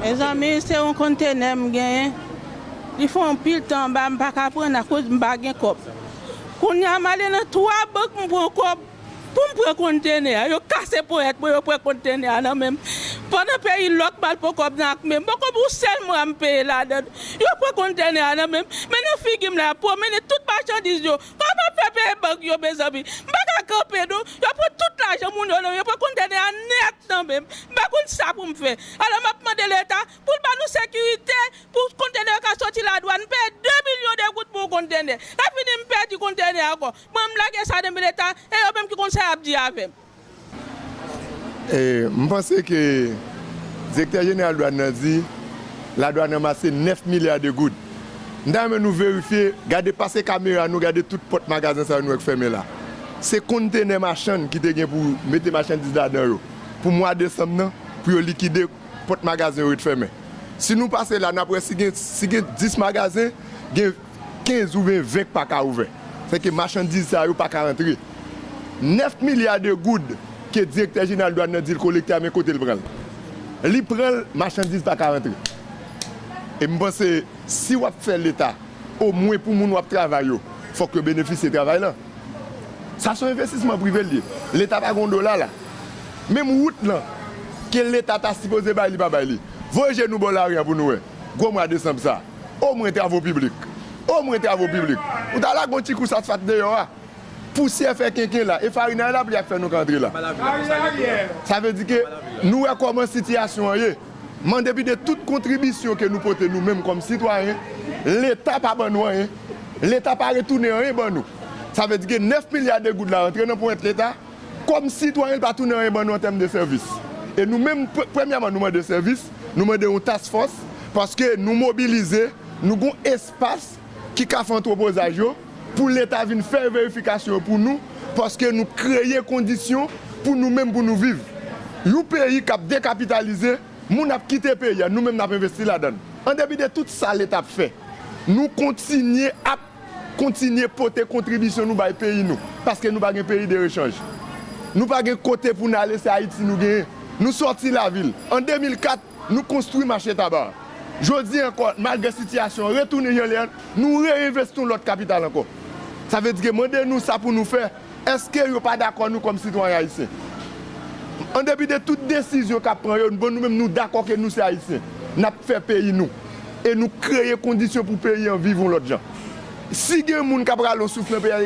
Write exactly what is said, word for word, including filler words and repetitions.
Mezanmi, se yon kontenè m genyen. Li fè yon pil tan anba, m pa ka pran akoz m pa gen kòb. Kounye a, m ale nan twa bank, m pran kòb pou m pran kontenè a. Yo kase ponyèt mwen, yo pran kontenè a nan men m. Pandan peyi lòk m al pran kòb nan ak men m. Poko pou sèl mwa m peye ladan l. Yo pran kontenè a nan men m. Men nan figi m la, yo pwomennen tout machandiz yo. Kòman m ap fè peye bank yo, mezanmi? M pa ka kanpe, non. Yo pran tout lajan moun yo nan men m. Yo pran kontenè a nèt nan men m. M pa konn sa pou m fè. Alò, m ap mande Leta pou l ban nou sekirite, pou kontenè yo ka soti ladwàn. M peye de milyon de goud pou yon kontenè. Lè fini, m pèdi kontenè a ankò. Mwen, m lage sa nan men Leta, e yo menm ki konn sa y ap di avè m. E, m panse ke direktè jeneral dwàn nan di ladwàn ranmase nèf milya de goud. M ta renmen nou verifye, gade, pase kamera nou, gade tout pòt magazen sa yo nou wè k fèmen la. Se kontenè machann ki te gen pou mete machandiz ladan yo pou mwa desanm nan, pou yo likide pòt magazen yo ret fèmen. Si nou pase la, n ap wè si gen, si gen dis magazen, gen kenz oubyen ven k pa ka ouvè. Sèke machandiz sa yo pa ka rantre. Nèf milya de goud ke direktè jeneral dwàn nan di l kolekte a, men kote l pran l? Li pran l, machandiz pa ka rantre. E m panse, si w ap fè Leta, omwen pou moun w ap travay yo, fòk yo benefisye travay lan. Sa se yon envestisman prive l ye. Leta pa gen yon dola la. Menm wout lan, ke Leta ta sipoze bay, li pa bay li. Voye je nou bò lari a pou nou wè. Gwo mwa desanm sa. Omwen travo piblik. Omwen travo piblik. Ou ta lage yon ti kous asfalt deyò a. Pousyè fè kenken la. E farinay lapli a k fè nou ka antre la. Sa vle di ke nou wè kòman sitiyasyon an ye. Mande pide tout kontribisyon ke nou pote nou menm kòm sitwayen, Leta pa ban nou anyen. Leta pa retounen anyen ban nou. Sa vle di ke nèf milya de goud la rantre nan ponyèt Leta, kòm sitwayen, l pa tounen anyen ban nou an tèm de sèvis. E nou menm, pre-, premyèman, nou mande sèvis, nou mande yon task force, paske nou mobilize, nou gon espas ki ka fè antwopozaj yo, pou Leta vin fè verifikasyon yo pou nou, paske nou kreye kondisyon pou nou menm, pou nou viv. Yon peyi k ap dekapitalize, moun ap kite peyi a, nou menm n ap envesti ladan l. An depi de tout sa Leta ap fè, nou kontinye ap kontinye pote kontribisyon nou bay peyi nou, paske nou pa gen peyi de rechanj. Nou pa gen kote pou n ale, se Ayiti nou genyen. Nou sòti lavil. An de mil kat, nou konstwi mache Taba. Jodi ankò, malgre sitiyasyon an retounen jan l ye a, nou reyenvesti yon lòt kapital ankò. Sa vle di ke mande nou sa pou nou fè, èske yo pa dakò nou kòm sitwayen ayisyen? An depi de tout desizyon k ap pran yo, bon, nou menm nou dakò ke nou se Ayisyen. N ap fè peyi nou. E nou kreye kondisyon pou peyi an viv yon lòt jan. Si gen moun k ap rale yon souf nan peyi a,